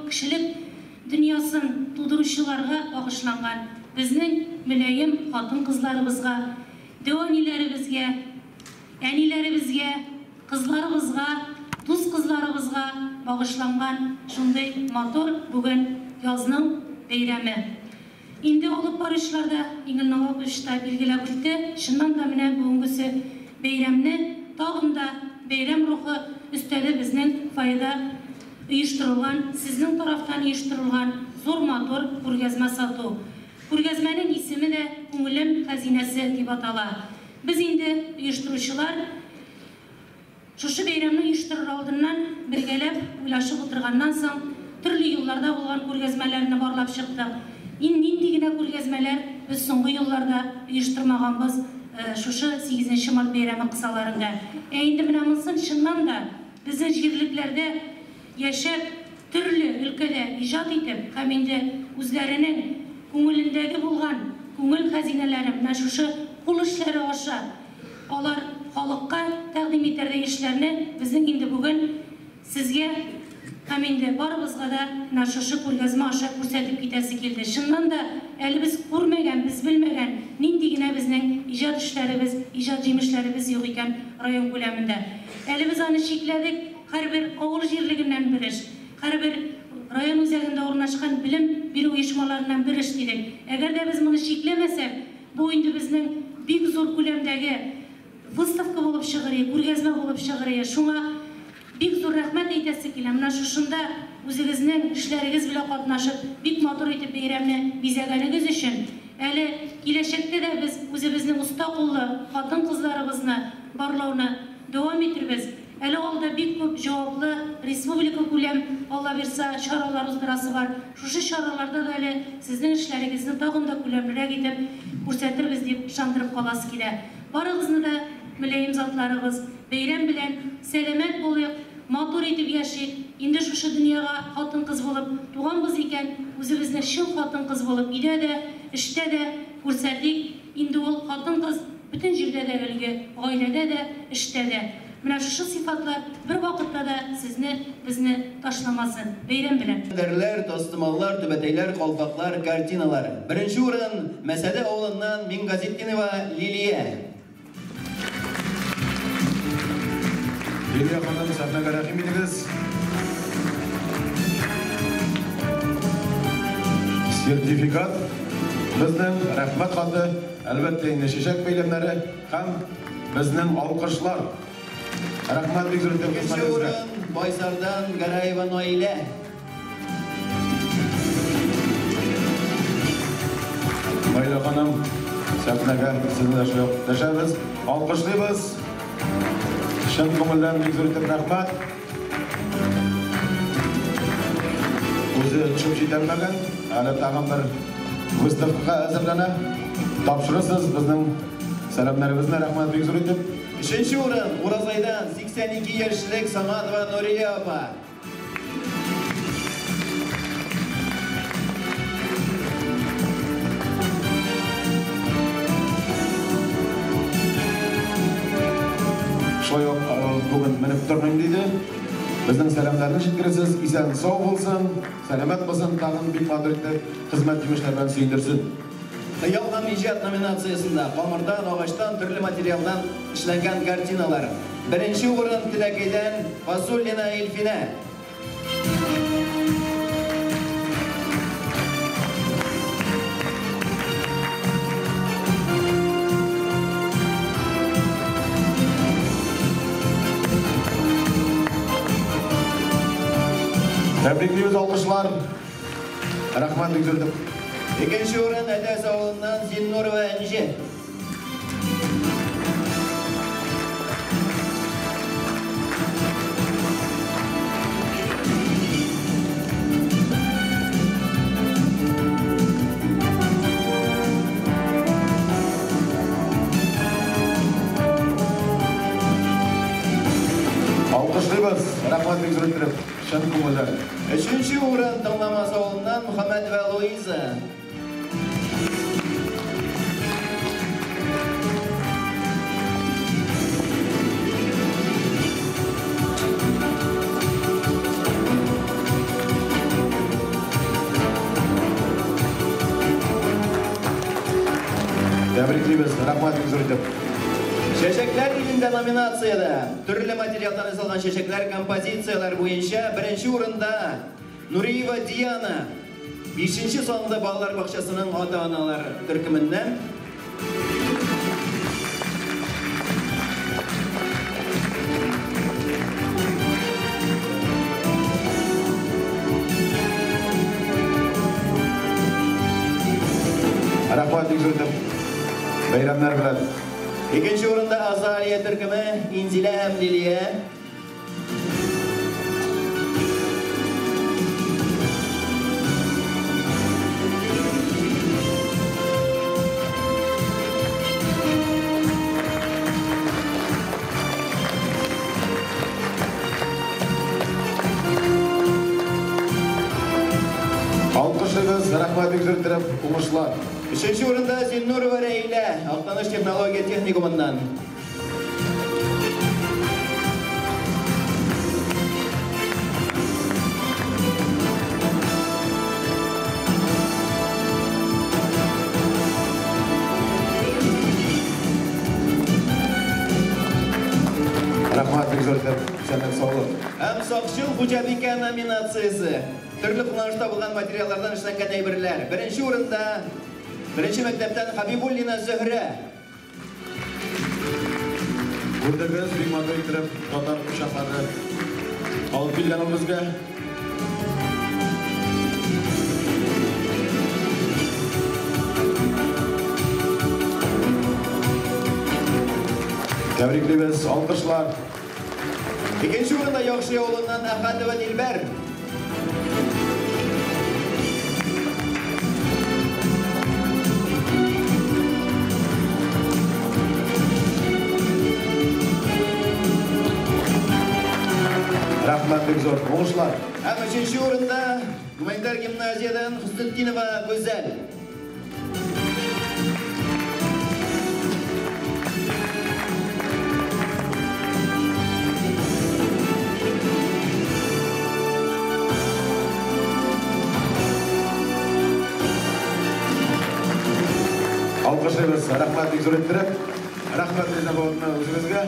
Кешелек дөньясын тудыручыларга багышланган безнең мөлаем хатын-кызларыбызга, дәү әниләребезгә, әниләребезгә, кызларыбызга, дус кызларыбызга багышланган шундый матур бүген язның бәйрәме. Инде алып баручылар да Иңел Навапович та билгеләп үтте, чыннан да менә бүгенгесе бәйрәмне тагын да бәйрәм рухы өстәде безнең фойеда оештырылган, сезнең тарафтан оештырылган зур матур күргәзмә сату. Күргәзмәнең исеме дә Күңелем хәзинәсе дип атала. Без инде оештыручылар шушы бәйрәмне оештырыр алдыннан бергәләп уйлашып утырганнан соң төрле елларда булган күргәзмәләрне барлап чыктык. Ин нинди генә күргәзмәләр без соңгы елларда оештырмаганбыз шушы 8 март бәйрәме кысаларында. Ә инде менә монысын чыннан да безнең җирлекләрдә яшәп, төрле өлкәдә иҗат итеп һәм инде үзләренең күңелендәге булган күңел хәзинәләре менә шушы кул эшләре аша алар халыкка тәкъдим итәрдәй эшләрне безнең инде бүген сезгә һәм инде барыбызга да менә шушы күргәзмә аша күрсәтеп китәсе килде. Чыннан да әле без күрмәгән, без белмәгән нинди генә безнең иҗат эшләребез, иҗат җимешләребез юк икән район күләмендә. Әле без аны чикләдек, һәрбер авыл җирлегеннән бер эш, һәрбер район үзәгендә урнашкан белем бирү оешмаларыннан бер эш дидек. Әгәр дә без моны чикләмәсәк, бу инде безнең бик зур күләмдәге выставка булып чыгыр, күргәзмә булып чыгыр. Шуңа бик зур рәхмәт әйтәсе килә. Менә шушында үзегезнең эшләрегез белән катнашып, бик матур итеп бәйрәмне бизәгәнегез өчен, әле киләчәктә дә без үзебезнең оста куллы хатын-кызларыбызны барлауны дәвам итербез. Әле алда бик күп җаваплы республика күләм, Алла бирса, чаралар уздырасы бар. Шушы чараларда да әле сезнең эшләрегезне тагын да күләмлерәк итеп күрсәтербез дип ышандырып каласы килә. Барыгызны да, мөлаем затларыбыз, бәйрәм белән сәламәт булыйк, матур итеп яшик. Инде шушы дөньяга хатын-кыз булып туганбыз икән, үзебезне чын хатын-кыз булып өйдә дә, эштә дә күрсәтик. Инде ул хатын-кыз бөтен җирдә дә өлге, гаиләдә дә, эштә дә. Менә шушы сыйфатлар бер вакытта да сезне, безне ташламасын. Бәйрәм белән. Дәрләр, тастымаллар, түбәтәйләр, калфаклар, картиналар. Беренче урын Мәсәде авылыннан Мингазетдинова Лилия. Лилия ханым, сәхнәгә рәхим итегез. Сертификат безнең рәхмәт хаты, әлбәттә инде чәчәк бәйләмнәре һәм безнең алкышлар. Рәхмәт бик зур итеп Икенче урын Байсардан Гараева Наилә. Наилә ханым, сәхнәгә сезне дә шулай ук дәшәбез, алкышлыйбыз. Чын күңелдән бик зур итеп рәхмәт. Үзе төшеп җитәлмәгән, әле тагын бер выставкага әзерләнә. Тапшырырсыз безнең сәламнәребезне, рәхмәт бик зур итеп. Өченче урын Уразайдан 82 яшьлек Саматова Нурия апа. Шулай ук бүген менеп тормыйм диде. Безнең сәламнәрне җиткересез, исән сау булсын, сәламәт булсын, тагын бик матур итеп хезмәт җимешләре белән сөендерсен. Хыял һәм иҗат номинациясендә камырдан, агачтан, төрле материалдан эшләнгән картиналар. Беренче урын Теләкәйдән Фазуллина Эльфинә. Тәбриклибез, алкышлар. Рәхмәт бик зур итеп. Икенче урын Әтәс авылыннан Зиннурова Энҗе. Алкышлыйбыз, рәхмәт бик зур итеп, чын күңелдән. Өченче урын Тыңламас авылыннан Мөхәммәтова Луиза. Тәбриклибез, рәхмәт бик зур итеп. Чәчәкләр илендә номинациядә төрле материалдан ясалган чәчәкләр композицияләр буенча беренче урында Нуриева Диана. 5 санлы балалар бакчасының ата-аналар төркеменнән. Рәхмәт бик зур итеп. Бәйрәмнәр белән. Икенче урында Азалия төркеме, Инзилә һәм Лилия. Алкышлыйбыз, рәхмәт бик зур итеп, уңышлар. Өченче урында Зиннурова Рәйлә, Актаныш технология техникумыннан. Рәхмәт бик зур итеп, исәнлек, саулык. Һәм сакчыл хуҗабикә номинациясе. Төрле кулланышта булган материаллардан эшләнгән әйберләр. Беренче урында беренче мәктәптән Хабибуллина Зөһрә. Күрдегез, бик матур итеп татар кушаклары алып килгән ул безгә. Тәбриклибез, алкышлар. Икенче урында Яхшы авылыннан Әхәтова Дилбәр. Рәхмәт бик зур, уңышлар. Һәм өченче урында гуманитар гимназиядән Хөснетдинова Гүзәл. Алкышлыйбыз, рәхмәт бик зур иттереп. Рәхмәт Реза үзегезгә.